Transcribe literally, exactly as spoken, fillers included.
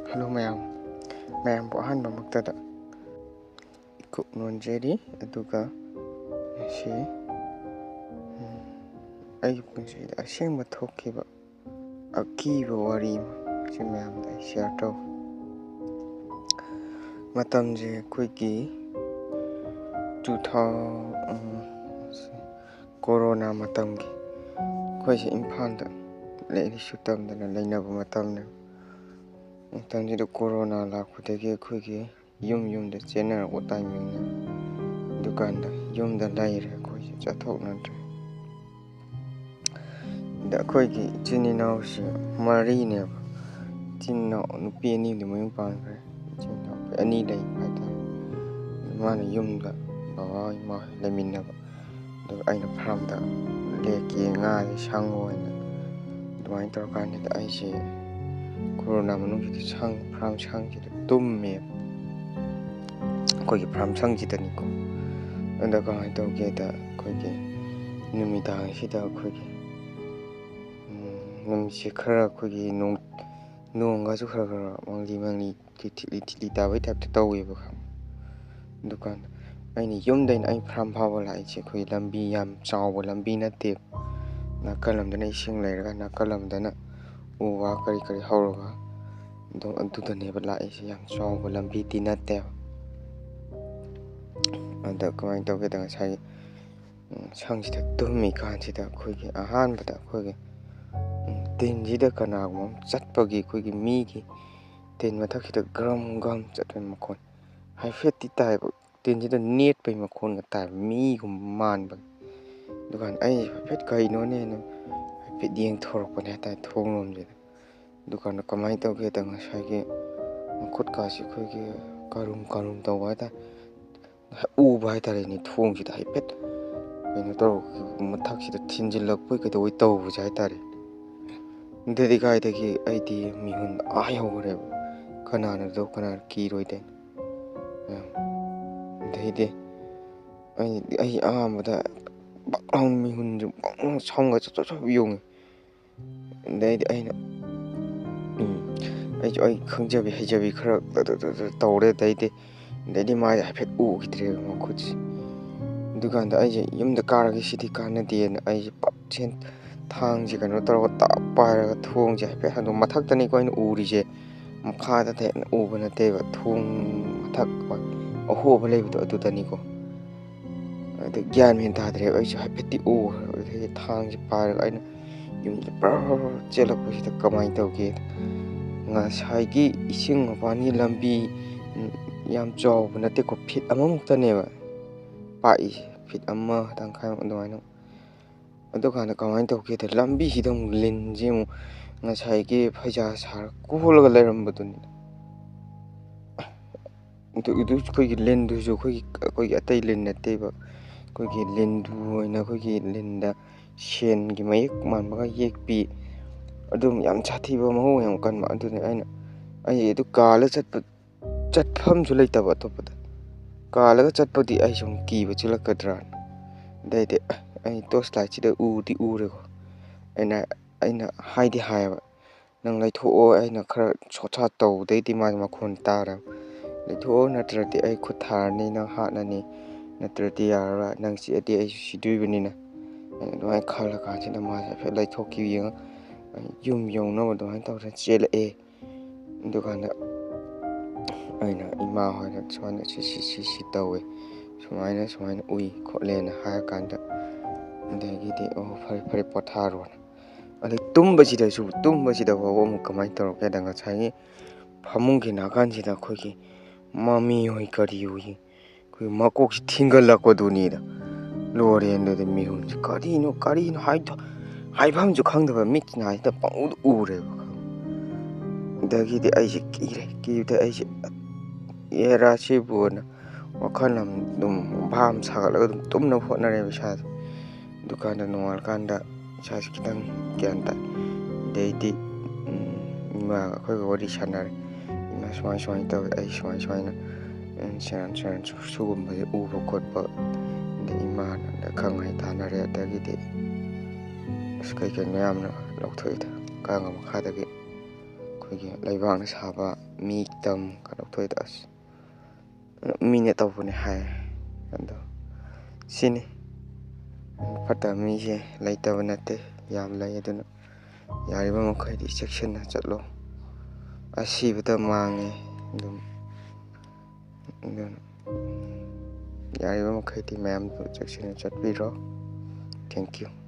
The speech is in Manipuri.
ꯍꯜꯂꯣ ꯃꯌꯥꯝ, ꯃꯌꯥꯝꯕꯨ ꯑꯍꯥꯟꯕꯃꯛꯇꯗ ꯏꯀꯨꯞ ꯅꯣꯟꯖꯔꯤ꯫ ꯑꯗꯨꯒ ꯉꯁꯤ, ꯎꯝ, ꯑꯩꯒꯤ ꯄꯨꯟꯁꯤꯗ ꯑꯁꯦꯡꯕ ꯊꯣꯛꯈꯤꯕ ꯑꯀꯤꯕ ꯋꯥꯔꯤ ꯑꯃ ꯁꯤ ꯃꯌꯥꯝꯗ ꯑꯩ ꯁꯤꯌꯔ ꯇꯧ꯫ ꯃꯇꯝꯁꯦ ꯑꯩꯈꯣꯏꯒꯤ ꯇꯨ ꯊꯥꯎ-, ꯎꯝ, ꯀꯣꯔꯣꯅꯥ ꯃꯇꯝꯒꯤ ꯑꯩꯈꯣꯏꯁꯦ ꯏꯝꯐꯥꯜꯗ ꯂꯥꯏꯔꯤꯛ ꯂꯥꯏꯁꯨ ꯇꯝꯗꯅ ꯂꯩꯅꯕ ꯃꯇꯝꯅꯦ꯫ ꯃꯇꯝꯁꯤꯗ ꯀꯣꯔꯣꯅꯥ ꯂꯥꯛꯄꯗꯒꯤ ꯑꯩꯈꯣꯏꯒꯤ ꯌꯨꯝ ꯌꯨꯝꯗ ꯆꯦꯟꯅꯔꯛꯄ ꯇꯥꯏꯃꯤꯡꯅꯦ꯫ ꯗꯨꯀꯥꯟꯗ ꯌꯨꯝꯗ ꯂꯩꯔꯦ, ꯑꯩꯈꯣꯏꯁꯦ ꯆꯠꯊꯣꯛꯅꯗ꯭ꯔꯦ꯫ ꯑꯗ ꯑꯩꯈꯣꯏꯒꯤ ꯏꯆꯤꯟ ꯏꯅꯥꯎꯁꯤ ꯃꯔꯤꯅꯦꯕ꯫ ꯏꯆꯤꯟ ꯏꯅꯥꯎ ꯅꯨꯄꯤ ꯑꯅꯤꯗꯤ ꯃꯌꯨꯝ ꯄꯥꯟꯈ꯭ꯔꯦ꯫ ꯏꯆꯤꯟ ꯏꯅꯥꯎ ꯑꯅꯤ ꯂꯩ ꯍꯥꯏꯇꯥꯔꯦ꯫ ꯃꯥꯅ ꯌꯨꯝꯗ ꯕꯕꯥ ꯏꯃꯥ ꯂꯩꯃꯤꯟꯅꯕ, ꯑꯗꯨꯒ ꯑꯩꯅ ꯐꯥꯔꯝꯗ ꯂꯦꯛꯀꯤ ꯉꯥ ꯁꯪꯉꯨ ꯍꯥꯏꯅ꯫ ꯑꯗꯨꯃꯥꯏꯅ ꯇꯧꯔꯀꯥꯟꯁꯤꯗ ꯑꯩꯁꯦ ꯀꯣꯔꯣꯅꯥ ꯃꯅꯨꯡꯁꯤꯗ ꯁꯪ, ꯐꯥꯔꯝ ꯁꯪꯁꯤꯗ ꯇꯨꯝꯃꯦ꯫ ꯑꯩꯈꯣꯏꯒꯤ ꯐꯥꯔꯝ ꯁꯪꯁꯤꯗꯅꯤꯀꯣ꯫ ꯑꯗ ꯀꯃꯥꯏꯅ ꯇꯧꯒꯦꯗ, ꯑꯩꯈꯣꯏꯒꯤ ꯅꯨꯃꯤꯗꯥꯡꯁꯤꯗ ꯑꯩꯈꯣꯏꯒꯤ, ꯎꯝ, ꯅꯨꯃꯤꯠꯁꯦ ꯈꯔ ꯑꯩꯈꯣꯏꯒꯤ ꯅꯣꯡ, ꯅꯣꯡꯒꯁꯨ ꯈꯔ ꯈꯔ ꯃꯪꯂꯤ ꯃꯪꯂꯤ ꯊꯤꯠꯂꯤ ꯊꯤꯠꯂꯤ ꯇꯥꯕꯩ ꯇꯥꯏꯞꯇ ꯇꯧꯋꯦꯕ, ꯈꯪꯕ꯭ꯔꯥ? ꯑꯗꯨꯀꯥꯟꯗ ꯑꯩꯅ ꯌꯨꯝꯗꯩꯅ ꯑꯩ ꯐꯥꯔꯝ ꯐꯥꯎꯕ ꯂꯥꯛꯏꯁꯦ ꯑꯩꯈꯣꯏ ꯂꯝꯕꯤ ꯌꯥꯝ ꯆꯥꯎꯕ ꯂꯝꯕꯤ ꯅꯠꯇꯦ꯫ ꯅꯥꯀꯜ ꯑꯃꯗꯅ ꯏꯁꯤꯡ ꯂꯩꯔꯒ ꯅꯥꯀꯜ ꯑꯃꯗꯅ ꯎ ꯋꯥ ꯀꯔꯤ ꯀꯔꯤ ꯍꯧꯔꯒ ꯑꯗꯨ-, ꯑꯗꯨꯗꯅꯦꯕ ꯂꯥꯛꯏꯁꯦ, ꯌꯥꯝ ꯆꯥꯎꯕ ꯂꯝꯕꯤꯗꯤ ꯅꯠꯇꯦꯕ꯫ ꯑꯗ ꯀꯃꯥꯏꯅ ꯇꯧꯒꯦꯗ, ꯉꯁꯥꯏꯒꯤ, ꯎꯝ, ꯁꯪꯁꯤꯗ ꯇꯨꯝꯃꯤꯀꯥꯟꯁꯤꯗ ꯑꯩꯈꯣꯏꯒꯤ ꯑꯍꯥꯟꯕꯗ ꯑꯩꯈꯣꯏꯒꯤ, ꯎꯝ, ꯇꯤꯟꯁꯤꯗ ꯀꯅꯥꯒꯨꯝꯕ ꯑꯃ ꯆꯠꯄꯒꯤ, ꯑꯩꯈꯣꯏꯒꯤ ꯃꯤꯒꯤ ꯇꯤꯟ ꯃꯊꯛꯁꯤꯗ ꯒ꯭ꯔꯝ ꯒ꯭ꯔꯝ ꯆꯠꯄꯒꯤ ꯃꯈꯣꯟ ꯍꯥꯏꯐꯦꯠꯇꯤ ꯇꯥꯏꯕ, ꯇꯤꯟꯁꯤꯗ ꯅꯦꯠꯄꯩ ꯃꯈꯣꯟꯒ ꯇꯥꯏꯕ, ꯃꯤꯒꯨꯝꯕ ꯃꯥꯟꯕꯒꯤ꯫ ꯑꯗꯨꯀꯥꯟꯗ ꯑꯩ ꯍꯥꯏꯐꯦꯠ ꯀꯩꯅꯣꯅꯦꯅ ꯍꯥꯏꯐꯦꯠ ꯌꯦꯡꯊꯣꯔꯛꯄꯅꯦ ꯍꯥꯏꯇꯥꯔꯦ, ꯊꯣꯡ ꯂꯣꯝꯁꯤꯗ꯫ ꯑꯗꯨꯀꯥꯟꯗ ꯀꯃꯥꯏꯅ ꯇꯧꯒꯦꯗ, ꯉꯁꯥꯏꯒꯤ ꯃꯈꯨꯠꯀꯥꯁꯤ ꯑꯩꯈꯣꯏꯒꯤ ꯀꯥꯔꯨꯝ ꯀꯥꯔꯨꯝ ꯇꯧꯕ ꯍꯥꯏꯇꯥꯔꯦ, ꯎꯕ ꯍꯥꯏꯇꯥꯔꯦꯅꯦ, ꯊꯣꯡꯁꯤꯗ ꯍꯥꯏꯐꯦꯠ ꯀꯩꯅꯣ ꯇꯧꯔꯒ ꯃꯊꯛꯁꯤꯗ ꯊꯤꯟꯖꯤꯜꯂꯛꯄꯣꯏ ꯀꯩꯗꯧꯕꯣꯏ ꯇꯧꯕꯁꯦ ꯍꯥꯏꯇꯥꯔꯦ꯫ ꯑꯗꯨꯗꯤ ꯀꯥꯏꯗꯒꯤ ꯑꯩꯗꯤ ꯃꯤꯍꯨꯟ ꯑꯥ ꯌꯧꯈ꯭ꯔꯦꯕ, ꯀꯅꯥꯅꯗꯣ ꯀꯅꯥꯅ ꯀꯤꯔꯣꯏꯗꯣꯏꯅꯣ? ꯑꯗꯩꯗꯤ ꯑꯩ, ꯑꯩ ꯑꯍꯥꯟꯕꯗ ꯕꯛ ꯂꯥꯎꯅ ꯃꯤꯍꯨꯟꯁꯨ ꯕꯛ ꯂꯥꯎꯅ ꯁꯝꯒ ꯆꯞ ꯆꯞ ꯆꯞ ꯌꯨꯡꯉꯤ꯫ ꯑꯗꯩꯗꯤ ꯑꯩꯅ, ꯎꯝ, ꯑꯩꯁꯨ ꯑꯩ ꯈꯪꯖꯕꯤ ꯍꯩꯖꯕꯤ ꯈꯔ ꯇꯧꯔꯦ꯫ ꯑꯗꯩꯗꯤ ꯑꯗꯩꯗꯤ ꯃꯥꯁꯦ ꯍꯥꯏꯐꯦꯠ ꯎꯈꯤꯗ꯭ꯔꯦꯕ ꯃꯈꯨꯠꯁꯦ꯫ ꯑꯗꯨꯀꯥꯟꯗ ꯑꯩꯁꯦ ꯌꯨꯝꯗ ꯀꯥꯔꯒꯦ, ꯁꯤꯗꯤ ꯀꯥꯟꯅꯗꯦꯅ ꯑꯩꯁꯦ ꯄꯠ ꯁꯦꯟ ꯊꯥꯡꯁꯦ ꯀꯩꯅꯣ ꯇꯧꯔꯒ ꯇꯥꯞ ꯄꯥꯏꯔꯒ ꯊꯣꯡꯁꯦ ꯍꯥꯏꯐꯦꯠ ꯍꯥꯡꯗꯣꯛ, ꯃꯊꯛꯇꯅꯤꯀꯣ ꯑꯩꯅ ꯎꯔꯤꯁꯦ, ꯃꯈꯥꯗ ꯊꯦꯡꯅ ꯎꯕ ꯅꯠꯇꯦꯕ꯫ ꯊꯣꯡ ꯃꯊꯛ ꯑꯍꯣꯕ ꯂꯩꯕꯗꯣ ꯑꯗꯨꯗꯅꯤꯀꯣ꯫ ꯑꯗꯨ ꯒ꯭ꯌꯥꯟ ꯃꯦꯟ ꯇꯥꯗ꯭ꯔꯦꯕ꯫ ꯑꯩꯁꯨ ꯍꯥꯏꯐꯦꯠꯇꯤ ꯎꯈ꯭ꯔꯦ꯫ ꯑꯗꯨꯗꯒꯤ ꯊꯥꯡꯁꯦ ꯄꯥꯏꯔꯒ ꯑꯩꯅ ꯌꯨꯝꯗ ꯄ꯭ꯔ ꯆꯦꯜꯂꯛꯄꯁꯤꯗ ꯀꯃꯥꯏꯅ ꯇꯧꯒꯦꯗ, ꯉꯁꯥꯏꯒꯤ ꯏꯁꯤꯡ ꯃꯄꯥꯟꯒꯤ ꯂꯝꯕꯤ, ꯎꯝ, ꯌꯥꯝ ꯆꯥꯎꯕ ꯅꯠꯇꯦꯀꯣ, ꯐꯤꯠ ꯑꯃꯃꯨꯛꯇꯅꯦꯕ ꯄꯥꯛꯏꯁꯦ, ꯐꯤꯠ ꯑꯃ ꯇꯪꯈꯥꯏꯃꯨꯛ ꯑꯗꯨꯃꯥꯏꯅ꯫ ꯑꯗꯨꯀꯥꯟꯗ ꯀꯃꯥꯏꯅ ꯇꯧꯒꯦꯗ, ꯂꯝꯕꯤꯁꯤꯗ ꯑꯃꯨꯛ ꯂꯤꯟꯁꯦ ꯑꯃꯨꯛ ꯉꯁꯥꯏꯒꯤ ꯐꯩꯖꯥ ꯁꯥꯔ ꯀꯣꯜꯂꯒ ꯂꯩꯔꯝꯕꯗꯨꯅꯤ꯫ ꯑꯗꯨ, ꯑꯗꯨ ꯑꯩꯈꯣꯏꯒꯤ ꯂꯤꯟꯗꯨꯁꯨ ꯑꯩꯈꯣꯏꯒꯤ, ꯑꯩꯈꯣꯏꯒꯤ ꯑꯇꯩ ꯂꯤꯟ ꯅꯠꯇꯦꯕ, ꯑꯩꯈꯣꯏꯒꯤ ꯂꯤꯟꯗꯨ ꯑꯣꯏꯅ ꯑꯩꯈꯣꯏꯒꯤ ꯂꯤꯟꯗ ꯁꯦꯟꯒꯤ ꯃꯌꯦꯛ ꯃꯥꯟꯕꯒ ꯌꯦꯛꯄꯤ, ꯑꯗꯨꯝ ꯌꯥꯝ ꯁꯥꯊꯤꯕ, ꯃꯍꯧ ꯌꯥꯝ ꯀꯟꯕ꯫ ꯑꯗꯨꯅꯤ ꯑꯩꯅ, ꯑꯩ ꯑꯗꯨ ꯀꯥꯜꯂ ꯆꯠꯄ, ꯆꯠꯐꯝꯁꯨ ꯂꯩꯇꯕ ꯑꯇꯣꯞꯄꯗ꯫ ꯀꯥꯜꯂꯒ ꯆꯠꯄꯗꯤ ꯑꯩ ꯁꯨꯝ ꯀꯤꯕ ꯆꯤꯜꯂꯛꯀꯗ꯭ꯔꯥꯅ꯫ ꯑꯗꯩꯗꯤ ꯑꯩ ꯇꯣꯔꯆ ꯂꯥꯏꯠꯁꯤꯗ ꯎꯗꯤ ꯎꯔꯦꯀꯣ꯫ ꯑꯩꯅ, ꯑꯩꯅ ꯍꯥꯏꯗꯤ ꯍꯥꯏꯌꯦꯕ, "ꯅꯪ ꯂꯩꯊꯣꯛꯑꯣ, ꯑꯩꯅ ꯈꯔ ꯁꯣꯠ ꯁꯥꯠ ꯇꯧꯕꯗꯩꯗꯤ ꯃꯥꯒꯤ ꯃꯈꯣꯟ ꯇꯥꯔꯦ꯫ ꯂꯩꯊꯣꯛꯑꯣ, ꯅꯠꯇ꯭ꯔꯗꯤ ꯑꯩ ꯈꯨꯠ ꯊꯥꯔꯅꯤ, ꯅꯪ ꯍꯥꯠꯂꯅꯤ, ꯅꯠꯇ꯭ꯔꯗꯤ ꯌꯥꯔꯔꯣꯏ, ꯅꯪ ꯆꯤꯛꯑꯗꯤ ꯑꯩꯁꯨ ꯁꯤꯗꯣꯏꯕꯅꯤꯅ"꯫ ꯑꯩꯅ ꯑꯗꯨꯃꯥꯏꯅ ꯈꯜꯂ ꯀꯥꯟꯁꯤꯗ ꯃꯥꯁꯦ ꯍꯥꯏꯐꯦꯠ ꯂꯩꯊꯣꯛꯈꯤꯕ ꯌꯦꯡꯉ, ꯌꯨꯝ ꯌꯧꯅꯕ ꯑꯗꯨꯃꯥꯏꯅ ꯇꯧꯗꯅ ꯆꯦꯜꯂꯛꯑꯦ꯫ ꯑꯗꯨꯀꯥꯟꯗ ꯑꯩꯅ ꯏꯃꯥ ꯍꯣꯏꯗ ꯁꯨꯃꯥꯏꯅ ꯁꯤ, ꯁꯤ, ꯁꯤ, ꯁꯤ ꯇꯧꯋꯦ, ꯁꯨꯃꯥꯏꯅ, ꯁꯨꯃꯥꯏꯅ ꯎꯏ ꯈꯣꯠꯂꯦꯅ ꯍꯥꯏꯔꯀꯥꯟꯗ, ꯑꯗꯒꯤꯗꯤ, "ꯑꯣ, ꯐꯔꯦ, ꯐꯔꯦ, ꯄꯣꯊꯥꯔꯣꯅ"꯫ ꯑꯗꯩ ꯇꯨꯝꯕꯁꯤꯗꯁꯨ, ꯇꯨꯝꯕꯁꯤꯗ ꯐꯥꯎꯕ ꯑꯃꯨꯛ ꯀꯃꯥꯏꯅ ꯇꯧꯔꯛꯀꯦꯗ, ꯉꯁꯥꯏꯒꯤ ꯐꯃꯨꯡꯒꯤ ꯅꯥꯀꯟꯁꯤꯗ ꯑꯩꯈꯣꯏꯒꯤ ꯃꯃꯤ ꯍꯣꯏ ꯀꯔꯤ ꯍꯣꯏ ꯑꯩꯈꯣꯏ ꯃꯀꯣꯛꯁꯤ ꯊꯤꯡꯒꯠꯂꯛꯄꯗꯨꯅꯤꯗ꯫ ꯂꯣꯏꯔꯦ꯫ ꯑꯗꯨꯗꯤ ꯃꯤꯍꯨꯟꯁꯤ ꯀꯔꯤꯅꯣ, ꯀꯔꯤꯅꯣ ꯍꯥꯏꯗꯣ-, ꯍꯥꯏꯐꯝꯁꯨ ꯈꯪꯗꯕ, ꯃꯤꯠ ꯅꯥꯁꯤꯗ ꯄꯪꯎꯗ ꯎꯔꯦꯕ꯫ ꯑꯗꯒꯤꯗꯤ ꯑꯩꯁꯦ ꯀꯤꯔꯦ꯫ ꯀꯤꯕꯗ ꯑꯩꯁꯦ, "ꯑꯦꯔꯥ ꯁꯤꯕꯨꯅ" ꯋꯥꯈꯜ ꯑꯃ ꯑꯗꯨꯝ ꯚꯥꯞ ꯑꯃ ꯁꯥꯒꯠꯂꯒ ꯑꯗꯨꯝ ꯇꯨꯝꯅꯕ ꯍꯣꯠꯅꯔꯦꯕ ꯏꯁꯥꯗꯣ꯫ ꯗꯨꯀꯥꯟꯗ ꯅꯣꯡꯉꯥꯜꯂꯀꯥꯟꯗ ꯏꯁꯥꯁꯦ ꯈꯤꯇꯪ ꯒ꯭ꯌꯥꯟ ꯇꯥꯏ꯫ ꯑꯗꯩꯗꯤ, ꯎꯝ, ꯏꯃꯥꯒ ꯑꯩꯈꯣꯏꯒ ꯋꯥꯔꯤ ꯁꯥꯟꯅꯔꯦ꯫ "ꯏꯃꯥ, ꯁꯨꯃꯥꯏ ꯁꯨꯃꯥꯏꯅ ꯇꯧꯋꯦ, ꯑꯩ ꯁꯨꯃꯥꯏ ꯁꯨꯃꯥꯏꯅ, ꯎꯝ, ꯁꯦꯔꯥꯟ ꯁꯦꯔꯥꯟ ꯁꯨ-, ꯁꯨꯒꯨꯝꯕꯁꯦ ꯎꯕ ꯈꯣꯠꯄ"꯫ ꯑꯗꯩ ꯏꯃꯥꯅ ꯑꯈꯪ ꯑꯍꯩ ꯇꯥꯟꯅꯔꯦ꯫ ꯑꯗꯒꯤꯗꯤ ꯑꯁ ꯀꯩ ꯀꯩꯅꯣ ꯌꯥꯝꯅ ꯂꯧꯊꯣꯛꯏꯗ, ꯀꯥꯡꯒ ꯃꯈꯥꯗꯒꯤ꯫ ꯑꯩꯈꯣꯏꯒꯤ ꯂꯩꯕꯥꯛꯅ ꯁꯥꯕ ꯃꯤ ꯇꯝ ꯀꯩꯅꯣ ꯊꯣꯛꯏꯗꯣ ꯑꯁ ꯃꯤꯅ ꯇꯧꯕꯅꯦ ꯍꯥꯏ꯫ ꯑꯗꯣ ꯁꯤꯅꯤ, ꯐꯠꯇꯕ ꯃꯤꯁꯦ ꯂꯩꯇꯕ ꯅꯠꯇꯦ, ꯌꯥꯝ ꯂꯩ꯫ ꯑꯗꯨꯅ ꯌꯥꯔꯤꯕ ꯃꯈꯩꯗꯤ ꯆꯦꯛꯁꯤꯟꯅ ꯆꯠꯂꯣ꯫ ꯑꯁꯤꯕꯗ ꯃꯥꯡꯉꯦ꯫ ꯑꯗꯨꯝ ꯑꯗꯨꯅ ꯌꯥꯔꯤꯕ ꯃꯈꯩꯗꯤ ꯃꯌꯥꯝꯁꯨ ꯆꯦꯛꯁꯤꯟꯅ ꯆꯠꯄꯤꯔꯣ꯫ Thank you꯫